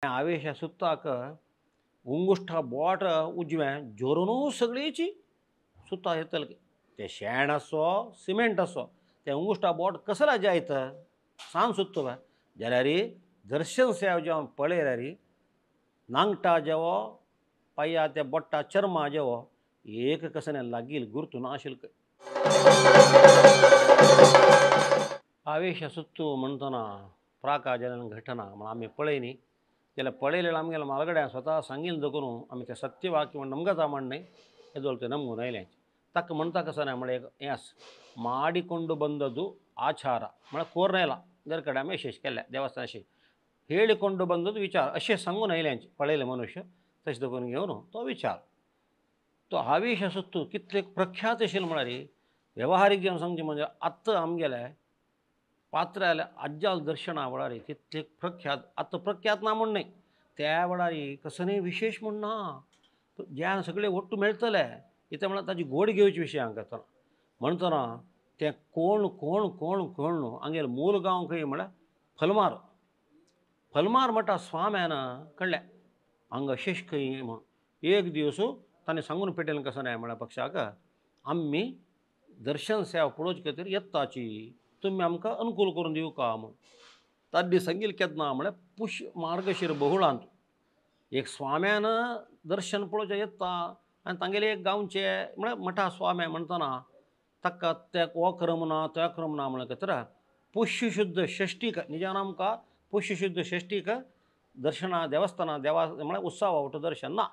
आवेश सुत्ताक उंगुष्ठ बोट उजव्या जोरून सगळीची सुत्ता येतल ते शेण असो सिमेंट असो ते उंगुष्ठा बोट कसला जायत सांग सुत्तो जाल्यार दर्शन सेव जेवण पळयल्यार नांगटा जेवो पाया त्या बोट्टा चर्मा जेवो एक कसने लागील गुर्तू ना आशिल्ल. आवेश सुत्तू म्हणतना प्राका जाल्यान घटना म्हण आमी पळयनी जाल्यार पळयलें आमगेल्या मालगड्या स्वतः सांगील दकरून आमी तें सत्यवाक्य म्हण नमगाचा म्हणणे येदोळ तें नमगून आयलें. ताका म्हणटा कसो ना म्हळ्यार एक हें आस ಮಾಡಿಕೊಂಡು ಬಂದದ್ದು ಆಚಾರ म्हळ्यार कोरनेला दर कडेन आमी अशें केल्लें देवस्थान अशें ಹೇಳಿಕೊಂಡು ಬಂದದ್ದು विचार अशें सांगून आयलें पळयलें मनुष्य तशें दकून घेवन तो विचार तो आवेश सुत्तू कितले प्रख्यात आशिल्लो म्हळ्यार वेव्हारीक जेवण सांगचें म्हणजे आतां आमगेले पात्राले आज्जाल दर्शना वेळार तितले प्रख्यात आतां प्रख्यात ना म्हूण न्हय त्या वेळार कसलेय विशेश म्हूण ना ज्ञान सगळें ಒಟ್ಟು मेळटलें कितें म्हळ्यार ताजी गोड घेवची विशय हांगा करतना म्हणटना तें कोण कोण कोण कोण न्हू हांगेलें मूल गांव खंय म्हळ्यार फलमार फलमार म्हणटा स्वाम्यान कळ्ळें हांगा अशेंच खंय म्हूण एक दीस ताणें सांगून पेटयलें कसो न्हय म्हळ्यार पक्षाक आमी दर्शन सेवा पळोवचे खातीर येताची तुमी आमकां अनुकूल करून दिवका म्हूण तांणी सांगिल्लें केन्ना म्हळ्यार पुश मार्गशीर बहुळांत एक स्वाम्यान दर्शन पळोवचें येता आनी तांगेले एक गांवचे म्हळ्यार मठा स्वाम्या म्हणटना ताका त्या हो क्रम ना त्या क्रम ना म्हळ्यार खातीर पुष्यशुद्ध षष्टीक निजान आमकां पुष्यशुद्ध षष्टीक दर्शना देवस्थाना देवा म्हळ्यार उत्सव आवटो दर्शन ना.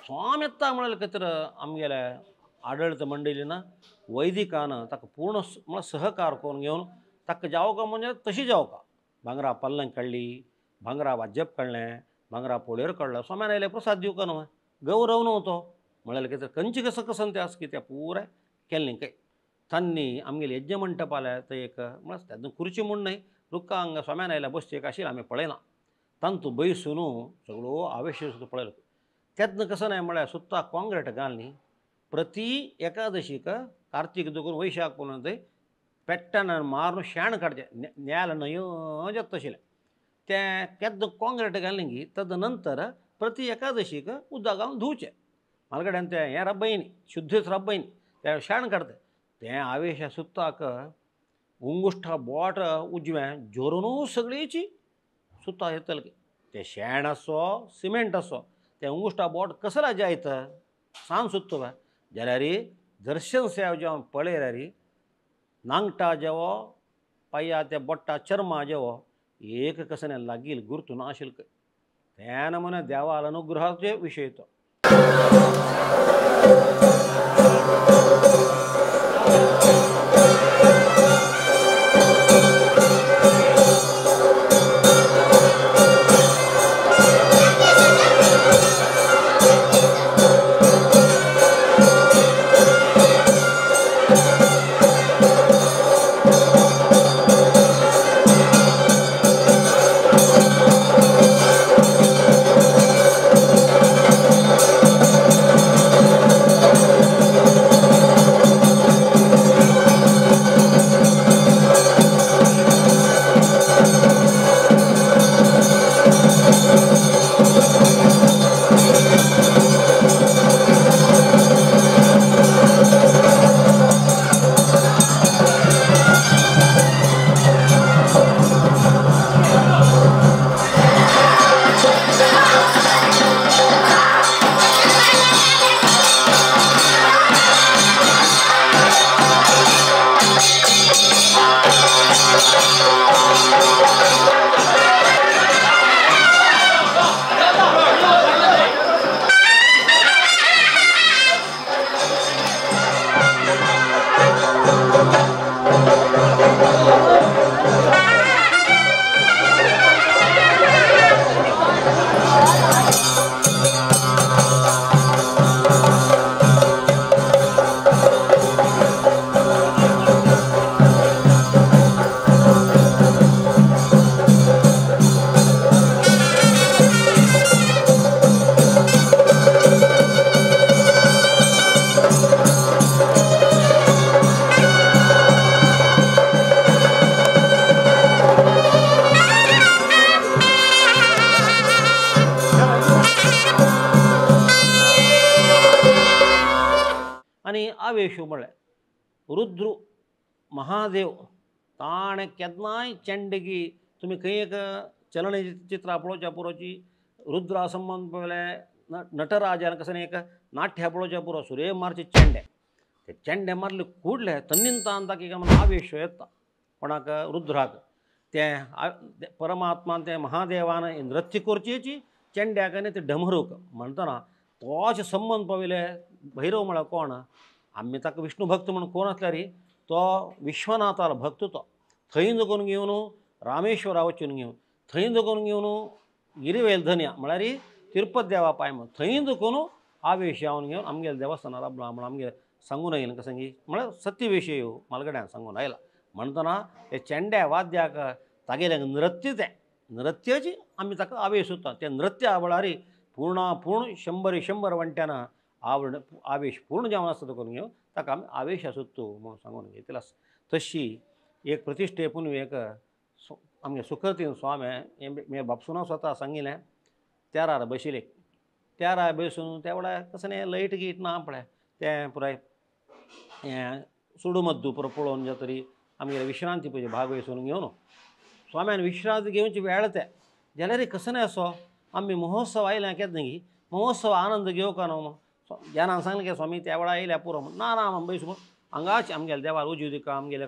स्वाम्यत्ता म्हळ्यार खातीर आमगेले आडळीत मंडळीन वैदिकान ताका पूर्ण म्हळ्यार सहकार करून घेवन ताका जावका म्हणजे तशी जावका भांगरा पल्लंग काडली भांगरा वाजप काडलें भांगरा पोळेर काडलो स्वाम्यान आयले प्रसाद दिवका न्हू गौरव न्हू तो म्हळ्यार कितें खंयचे कसं कसं तें आसा कितें पुराय केल्लें काय तांणी आमगेले यज्ञ मंटपाले ते एक म्हळ्यार तेन्ना खुर्ची म्हूण न्हय रुक्का हांगा स्वाम्यान आयल्या बसची एक आशिल्लें आमी पळयना तांतू बैसून सगळो आवेश पळयलो तेन्ना कसं न्हय म्हळ्यार सुत्ता काँग्रेट घालनी प्रति एकादशीक कार्तीक दकून वैशाख पुनव थंय पेट्टान मारून शेण काडचें नेल न्हंयो जाता आशिल्लें तें केन्ना काँग्रेट घाललें की तद नंतर प्रति एकादशीक उदक घालून धुवचें मालगड्यान तें हें रब्बयनी शुद्धच रब्बयनी तें शेण काडटा तें आवेश सुत्ताक उंगुष्ठा बोट उजव्या जोरून सगळीची सुत्ता येतल तें शेण असो सिमेंट असो तें उंगुष्ठा बोट कसला जायत सांग सुत्तो जाल्यार दर्शन सेव जेवण पळयल्यार नांगटा जेवो पाया त्या बोट्टा चर्मा जेवो एक कसने लागील गुर्तू ना आशिल्ल तेन्ना म्हण देवाल अनुग्रहाचे विशय तो. आनी आवेशू म्हळ्यार रुद्र महादेव ताणें केन्नाय चेंडगी तुमी खंय एक चलनचित्रां पळोवच्या पुरोची रुद्रा संबंद पळयलें नटराजान कसं एक नाट्य पळोवच्या पुरो सुरे मारचे चेंडे ते चेंडे मारले कुडले तन्निंतान ताका म्हणून आवेश येता कोणाक रुद्राक तें परमात्मान तें महादेवान नृत्य करचेची चेंड्याक आनी ते डमरूक म्हणटना तोच संबंद पाविले भैरव म्हळ्यार कोण आमी ताका विष्णु भक्त म्हणून कोण आसल्यार तो विश्वनाथालो भक्त तो थंय दकून घेवन रामेश्वरा वचून घेवन थंय दकून घेवन गिरिवेल धन्या म्हळ्यार तिरुपत देवा पांय म्हण थंय दकून आवेश जावन घेवन आमगेले देवस्थानार राबला म्हण आमगेले सांगून आयलें कशें की म्हळ्यार सत्यविशय मालगड्यान सांगून आयला म्हणटना हे चेंड्या वाद्याक तागेलें नृत्य तें नृत्याची आमी ताका आवेश उरता तें नृत्य वेळार पूर्ण पूर्ण शंबर शंबर वण्ट्यान आवड आवेश पूर्ण जावन आसता करून घेवन ताका आमी आवेश आसता म्हणून सांगून घेतला. तशी एक प्रतिश्ठे पुनवेक आमगे सुखतीन स्वामी हे बापसुना स्वता सांगिल्लें तेरार बशिल्ले तेरार बसून त्या वेळार कसलें न्ही लायट गीट ना पळय तें पुराय हें सुडुमद्दू पुरो पळोवन ज्या तरी आमगेले विश्रांती पळय भाग वयसून घेवन स्वाम्यान विश्रांती घेवची वेळ ते जाल्यार कसं न्ही असो आमी महोत्सव आयल्या केन्ना गी महोत्सव आनंद घेवका न्हू ज्ञानान सांगलें की स्वामी त्या वेळार आयल्या पुरो म्हण ना ना बैस म्हण हांगाच आमगेले देवार उजू दिका आमगेले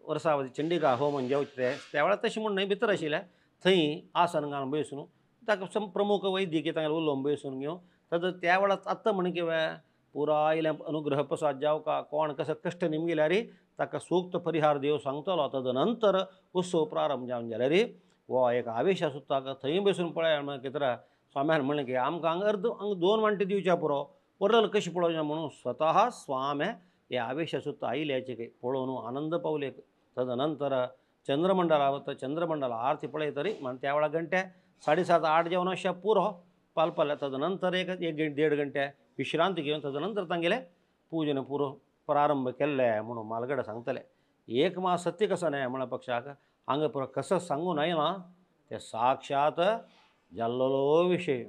वर्सावती चंडिका होम जेवचे ते त्या वेळार तशें म्हण न्हय भितर आशिल्लें थंय आसन घालून बैसून ताका प्रमुख वैद्यकीय तांगेले उलोवन बैसून घेवन तद त्या वेळार आत्तां म्हण कितें पुराय अनुग्रह प्रसाद जावका कोण कसो कश्ट निमगिल्यार ताका सूक्त परिहार देव सांगतलो. तदनंतर उत्सव प्रारंभ जावन जाल्यार हो एक आवेश आसता थंय बसून पळय कितें स्वाम्यान म्हणलें की आमकां हांगा अर्द हांगा दोन वांटे दिवच्या पुरो उरलें कशें पळोवचें म्हणून स्वतः स्वामे हे आवेश आसता आयल्याचे पळोवन आनंद पावले. तदनंतर चंद्रमंडला वता चंद्रमंडल आरती पळय तरी म्हण त्या वेळार घंटे 7:30 8 जेवण अशें पुरो पालपाले. तदनंतर एक एक देड घंटे विश्रांती घेवन तदनंतर तांगेलें पूजन पुरो प्रारंभ केल्लें म्हणून मालगडा सांगतले. एक मा सत्य कसो न्हय म्हणल्या पक्षाक हांगा पुरो कसो सांगून आयला ते साक्षात जाल्लो विशय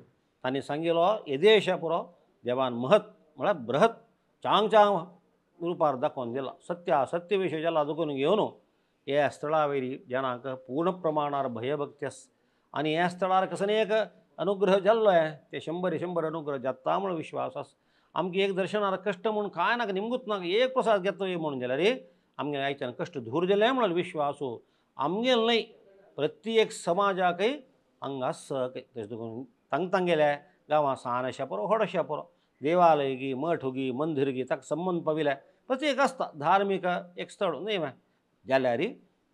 तांणी सांगिल्लो येदेश पुरो देवान महत म्हळ्यार बृहत चांग चांग रुपार दाखोवन दिला. सत्य सत्य विशय जाला दुखून घेवन ह्या स्थळा वयली जनांक पूर्ण प्रमाणार भयभक्ती आसा आनी ह्या स्थळार कसो न्ही एक अनुग्रह जाल्लो आहे ते शंबर शंबर अनुग्रह जाता म्हण विश्वास आसा. आमकां एक दर्शनार कश्ट म्हूण कांय नाका निमगूच नाका एक प्रसाद घेतलो म्हणून जाल्यार आमगे आयच्यान कश्ट दूर जाले म्हणून विश्वास आमगेल न्हय प्रत्येक समाजाकय हांगा आसा तशें देखून तांग तांगेल्या गांवां सान अशा पुरो व्हड अशा पुरो देवालय गी मठ गी मंदिर गी ताका संबंद पाविल्ले प्रत्येक आसता धार्मीक एक स्थळ न्हय जाल्यार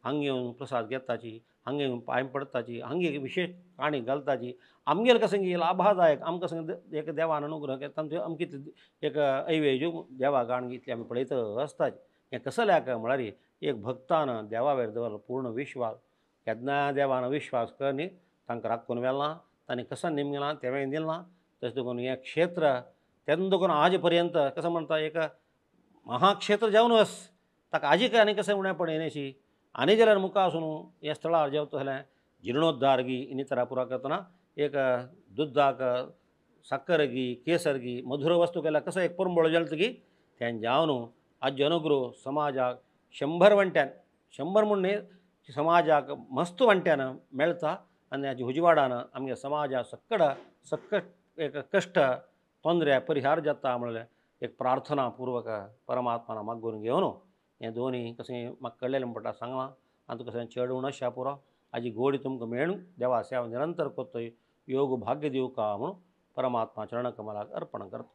हांगा येवन प्रसाद घेताची हांगा येवन पांय पडताची हांगा एक विशेष काणी घालताची आमगेर कसं की लाभादायक आमकां संग एक देवान अनुग्रह केता तांचो आमकां एक ऐवेज देवा गाण इतलें आमी पळयत आसताची. हें कसल्याक म्हळ्यार एक भक्तान देवा वयर दवरलो पूर्ण विश्वास केन्ना देवान विश्वास करनी तांकां राखून व्हेलां तांणी कसो निमगिलां तेंवें दिलां. तशें देखून हें क्षेत्र तेन्ना देखून आज पर्यंत कसं म्हणटा एक महाक्षेत्र जावन वस ताका आजी आनी कशें उणें पडयनेशी आनी जाल्यार मुखार आसून ह्या स्थळार जेवता जाल्यार जिर्णोद्धार गी इनितरा पुरा करतना एक दुद्दाक साकर गी केसर गी मधुर वस्तू केल्यार कसो एक परंबळ जालें की तें जावन आज्य अनुग्रह समाजाक 100 वंट्यान 100 म्हूण न्हय समाजाक मस्त वंट्यान मेळटा आनी हाजे उजवाडान आमगे समाजा सक्कड सक्कट एक कश्ट तोंदरे परिहार जाता म्हणल्यार एक प्रार्थना पूर्वक परमात्माना मागून घेवन हें दोनी कशें म्हाका कळ्ळेलें म्हणटा सांगलां आनी तुका कशें चड उण अशा पुरो हाजी गोडी तुमकां मेळूं देवा सेवा निरंतर करतोय योग भाग्य दिवका म्हणून परमात्मा चरण कमलाक अर्पण करता.